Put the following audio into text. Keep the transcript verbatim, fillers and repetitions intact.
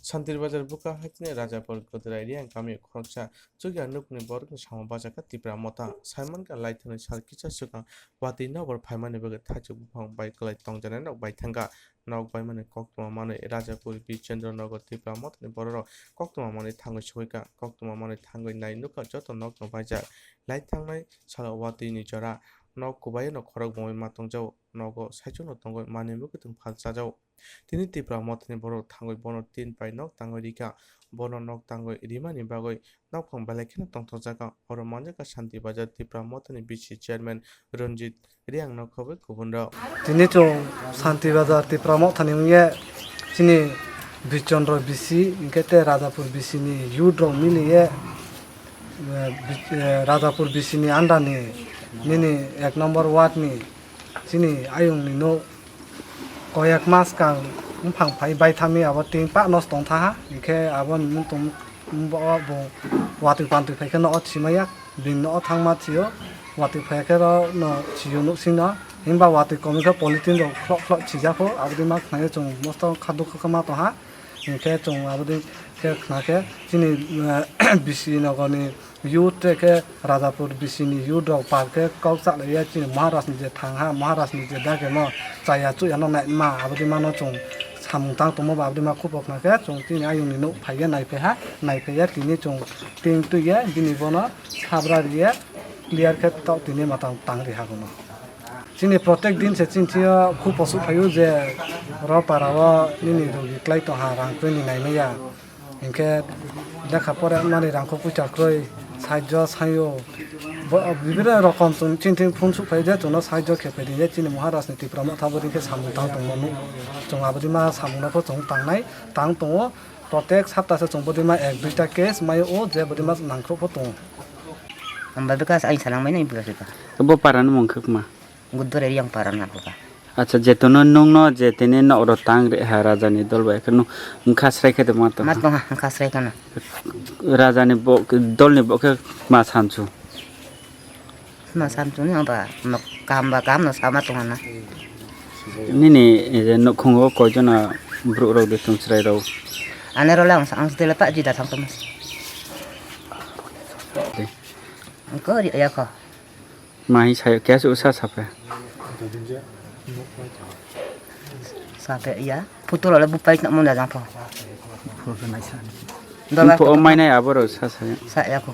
Santir Bazar buka haitini Rajapur Godrai Reang kami khoroksa chukya nukni borokni samung bachakha Tipra Motha. Saimankha laithani sal kisa swkang watwi nokbar phaimani bagwi thaichuk buphang bai kwlai tongjanai nok bai thangkha. Nok baimani koktwma manwi Rajapur Bichendra Nagar Tipra Mothani bororok koktwma manwi thangwi sohikha. Koktwma manwi thangwi nai nukha joto nokno baijak. Lai thangnai salo watwini jora nok kubaiano khorok bongwi ma tongjago. Nogo saichungno tongwi manwi mwkhwtwng phal chajago. Tini Tipra Mothani borok thangwi bono tin pai nok tangwi rikha. Bono nok tangwi rimani bagwi nokphang belai kheno tongthokjakha. Oro manjakha Santi Bazar Tipra Mothani V C chairman Ranjit Reang nokhobai kubunrok. Tini chwng Santi Bazar Tipra Mothani wngya chini Bichendra V C hinkhe tei Rajapur V C ni youth rok miliye, eh, Bi-, eh, Rajapur V C ni under ni nini ek number ward ni chini ayung ni nok koyek mas kang bufang phai baitham abo tin pak nos tong thaha, hinkhe abo ni mung tong bo, bo watwi pantwi phai khe no o thimaya, bini no o thangma thio, watwi phai khe ro no thio nuk sino, himba watwi komwi khe polythene rok khlok khlok thijak kho, abo di ma khnai chwng mosto kha dukha khe ma tongha. Hinkhe chwng abo di khe khna khe chini, eh, V C nogor ni youth tei khe Rajapur V C ni youth rok par khe kok cha lai ya chini Maharaj ni je thang ha, Maharaj ni je dagemo chaya chuya no nai ma abo di mano chwng samung tang tongmo ba abo di ma khupo khna khe chwng chini ayung ni nuk phai ya nai phai ha, nai phai ya tini chwng tin twi ya bini bono sabra ri ya clear khe tok tini ma tang tang ri ha bono. Chini protek din se chini thio khu posu phaio je ro para o nini rugi klai tong ha rang twi ni nai maya. Hinkhe lekha pore mani rang khu pucha kroi saijo saio. Bo, bibire rokom chwng chini thing phun su phai je chwngno saijo khe phai di je chini Maharaj ni Tipra Motha bo dikhe samung tang tong manu. Chwng abo di ma samung no pho chwng tang nai tang tongo. Protek sapta se chwng bo di ma ek duita case maio o je bo di ma nang khrok pho tongo. Ang bai bwkha se, ang sanang mai nai bwkha se ka. Bo para ni mung khe kma? Gudure yang para na bwkha. Acha, je tono nung no je tini nok ro tang re ha raja ni dol bai khe nung wngkha srai khe de ma to. Ma tong ha, wngkha srai kana. Raja ni bo, dol ni bo khe ma samchu. Ma samchu ni aba nok kam ba kam no sama tong na. Nini, eh, je nukhung o koi jona borok rok de tong chwrai rok. Ane role ang sa, ang sitele pa jida thang tong. Ko ri ya ko. Mahi sayo kya su sa sape. Sape ya. Puto role bu pai na mo na jang pho. Dola. Po mai nai aboro sa sayo. Sa ya ko.